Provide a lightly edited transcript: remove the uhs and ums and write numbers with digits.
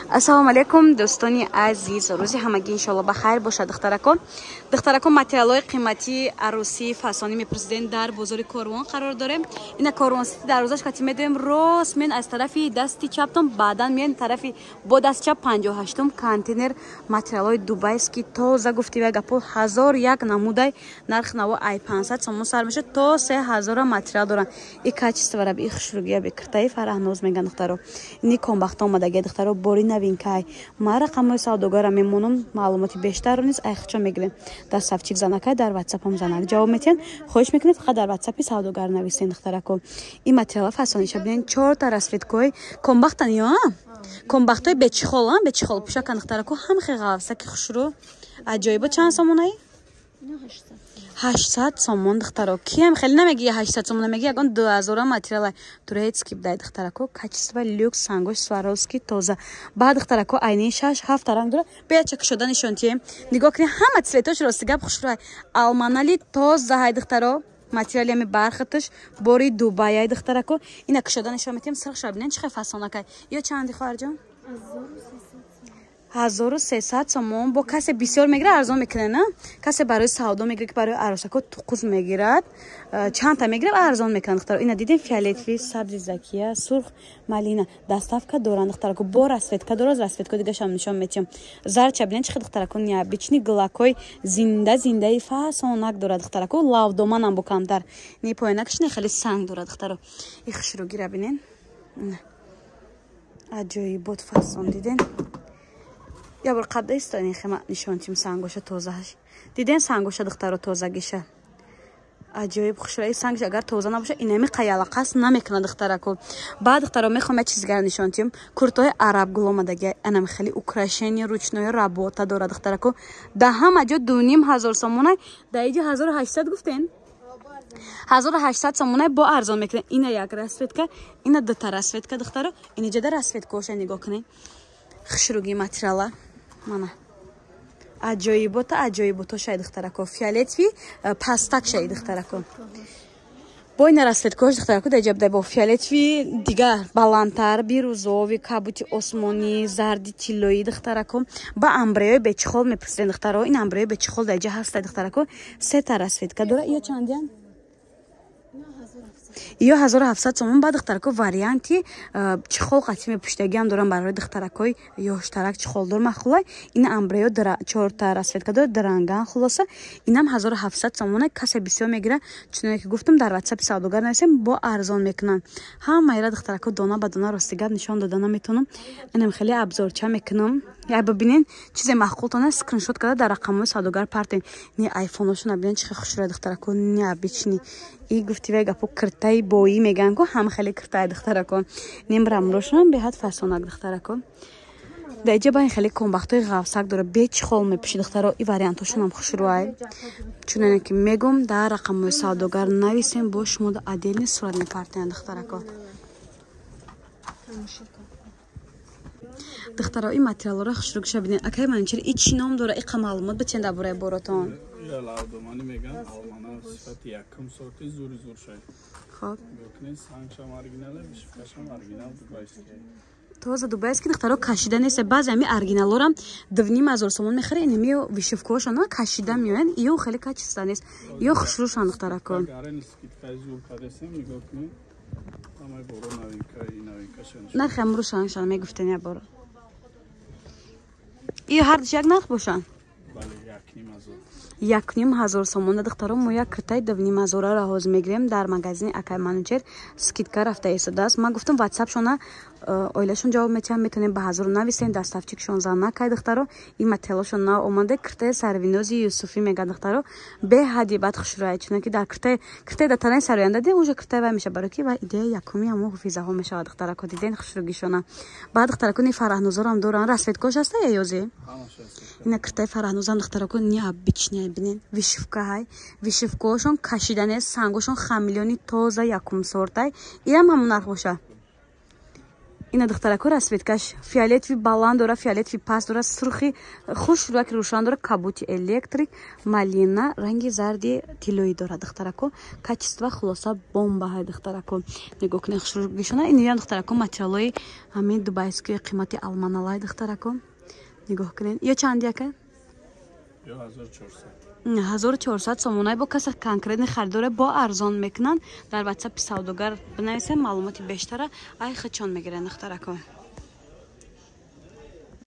Ассалому алайкум, дӯстони азиз. Рӯзи ҳамагӣ иншоалло ба хайр бошад, духтаракон. Духтаракон, материалҳои қиматии арӯсӣ фасонӣ мепурсидем, дар бозори Корвон қарор дорем. Ина Корвон Сити дарвозаш кати медоем, рост мен аз тарафи дасти чаптон, баъдан мен тарафи бо даст чап 58-ум контейнер материалҳои дубайский тоза гуфти ва гапо 1001 намудай нарх наво ай 500 сомон сар мешад то 3000 материал доранд. И качествора би хушругия бекиртаи Фараҳноз меган, духтаро. Ини комбахта омадаги, духтаро, бори новинкай. Ман рақамҳои савдогара мемонам, маълумоти бештарро низ айхчо мегирем. Доставщик занакай, дар ватсапам занак ҷавоб метиҳанд. Хоҳиш мекунед, фақат дар ватсапи савдогар нависен, духтарако. Ин материала фасониша бинен, чорта расцветкои комбахтан ё комбахтои бечихол, бечихол пӯшакан, духтарако, ҳам хе ғафсаки хушрӯ аҷоибо. Чанд сомонаи? 800 сомон, духтаро. Киам хеле намеги 800 сомон, намеги ягон 2000 материала турецкий бдай, духтарако, качество люкс, сангош Сваровски тоза. Баъд, духтарако, айни шаш ҳафт ранг дора. Беяча кушода нишон тием, нигоҳ кунед, ҳама цветош рости гап хушрӯай, алманали тоза ҳай, духтаро, материали ами бархаташ бори Дубаяй, духтарако. Ина кушода нишон метиҳем, сирхша бинен, чӣ хел фасонакай. Ё чанди, хоҳарҷон? 1300 сомон. Бо касе бисёр мегирад, арзон мекунад, на касе барои савдо мегирад, ки барои арӯсако туқуз мегирад, чандта мегирад, арзон мекунад, духтаро. Ина дидем, фиолетовый, сабзи закия, сурх, малина. Доставка доранд, духтарако, бо расцветка дорад, расцветка дигашам нишон метиҳам. Зарча бинед, чӣ хел, духтарако, необычный гилакҳои зинда зиндаи фасонак дорад, духтарако, лавдоманам бо камтар не поянакш не хеле санг дорад, духтаро. И хушрӯгира бинен, аҷоибот фасон, диден? Я бор қабда истони, хема нишон тим сангоша тозааш. Диден сангоша, духтаро, тозагиша аҷоиб хушраи. Сангш агар тоза набоша, инами қаялақас намекунад, духтарако. Баъд, духтаро, мехоҳам як чизгара нишон тиҳам. Куртои арабгул омадаги, анам хеле украшение ручное работа дорад, духтарако. Да ҳама ҷо 2500 сомона, да иҷо 1800 гуфтен, 1800 сомона, бо арзон мекунед. Ина як расцветка, ина дута расцветка, духтаро. Иниҷода расцветкаоша нигоҳ кунед, хушруги материала мана аҷоибота, аҷоибото шай, духтарако, фиолетовый пастак шай, духтарако, бо ина расцветкош, духтарако, даҷабда бо фиолетовый дигар баландтар, бирузови, кабути осмонӣ, зарди тиллоӣ, духтарако. Ба амбреои бечихол мепурсиден, духтаро, ин амбреои бечихол даҷа ҳаста, духтарако, сета расцветка дора. Ё чандиян? Ё 1700 сомон. Ба духтарако, варианти чехол қатӣ мепуштагиам дорам, барои духтаракои ёштарак чехолдор махулай. Ин амбреё чорта расцветка дорад, даранган. Хулоса, инам 1700 сомона. Касе бисёр мегира, чуноне ки гуфтам, дар ватсапи савдогар нависем, бо арзон мекунанд. Ҳамаира, духтарако, дона ба дона рости гап нишон дода наметавонам, инам хеле обзорча мекунам. Як бибинен, чизе маъқултона скриншот карда дар рақамҳои савдогар партен. Не айфоношона бинен, чӣ хел хушрӯя, духтарако, необычный. И гуфти вай гапо киртаи боӣ мегӯянд ку, ҳам хеле киртаи, духтарако. Нимрамрошонам беҳад фасонак, духтарако. Дар иҷа ба ин хеле комбахтҳои ғафсак дора, бечихол мепӯши, духтаро. И вариантҳошонам хушрӯай. Чуноне ки мегӯм, дар рақамҳои савдогар нависем, бо шумо отдельный сурат мепартоянд, духтарако. Духтаро, ин материалҳоро хушрӯгиша бинед. Акай Манчер, и чӣ ном дора? Иқа маълумот битен дар бораи боротон. Лавдоманӣ меган, алмана, сифати якум сорти, зури зур шай. Хоб. Нигоҳ, сангшам оригинале, вышивкашам оригинал дубайский. Тоза дубайский, духтаро, кашида нест. Баъзе ами оригиналорам 2500 сомон мехарӣ, инами вышивкаҳошон кашида меоянд, ё хеле качество нест, ё хушрӯшан, духтарако. Гарани скидкаи зур кардесем, нигоҳ кунед. Ҳамаи боро новинка, новинкаша. Нархи амрӯшаншан мегуфтен як бор. И ҳардуш як нарх бошанд? Бале, 1500. 1500 сомона, духтаро. Мо як киртаи 2500-аро ҳозир мегирем, дар магазини акай Манучер скидка рафта истодааст. Ман гуфтам, ватсапшона оилашон ҷавоб метиҳам, метавонем ба ҳазор нависем, доставщикшон занакай, духтаро. Ин материалошон нав омада, киртаи сарвинози юсуфӣ мегӯяд, духтаро, беҳади бад хушрӯяй, чунки дар киртаи дар танаи сароянда дидем, уже киртаи вай мешавад, барои ки вай идея якуми ҳамо ҳофизаҳо мешавад, духтарако. Диден хушрӯгишона? Баъд, духтарако, ни Фараҳнозорам доранд, расцветкош ҳаста я ёзи? Ина киртаи Фараҳнозам, духтарако, необычная, бинен, вышивка ҳай, вышивкаҳошон кашида нест, сангошон хамелеони тоза, якум сортай. Иам ҳамон нарх боша? Ина, духтарако, расцветкаш фиолетовый баланд дора, фиолетовый паст дора, сурхи хушраки рӯшан дора, кабути электрик, малина, ранги зарди тиллоӣ дора, духтарако. Качество хулоса бомбаҳай, духтарако. Нигоҳ кунед хушрӯгишона. Инам, духтарако, материалҳои ҳамин дубайскии қимати алманалай, духтарако. Нигоҳ кунед. Ё чанд, яка? Ё 1400. 1400 сомонай. Бо каса конкретный харидоре бо арзон мекунанд. Дар ватсапи савдогар бинависем, маълумоти бештара ай хичон мегирен, духтарако.